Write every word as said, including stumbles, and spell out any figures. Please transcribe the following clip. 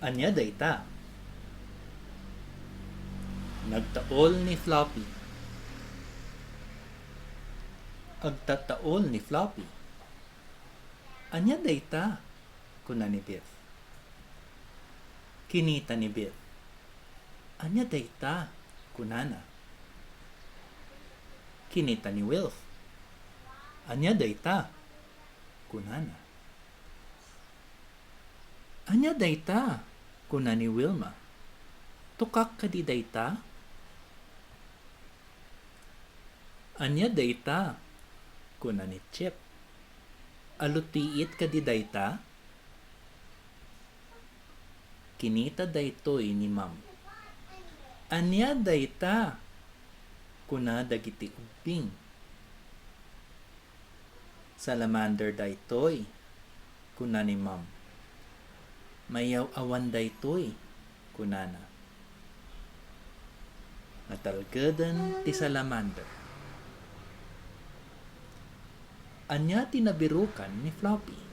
Ania dayta? Nagtaul ni Floppy. Agtattaul ni Floppy. Ania dayta? Kuna ni Beth. Kinita ni Beth. Ania dayta? Kunana. Kinita ni Wilf. Ania dayta? Kunana. Ania dayta? Kuna ni Wilma. Tukak kadi dayta? Ania dayta? Kuna ni Chip. Alutiit kadi dayta? Kinita daytoy ni Ma'am. Ania dayta? Kuna dagiti ubbing. Salamander daytoy, kuna ni Ma'am. Mayaw-awan daytoy, kunana. Natalgeden ti salamander. Ania ti nabirukan ni Floppy?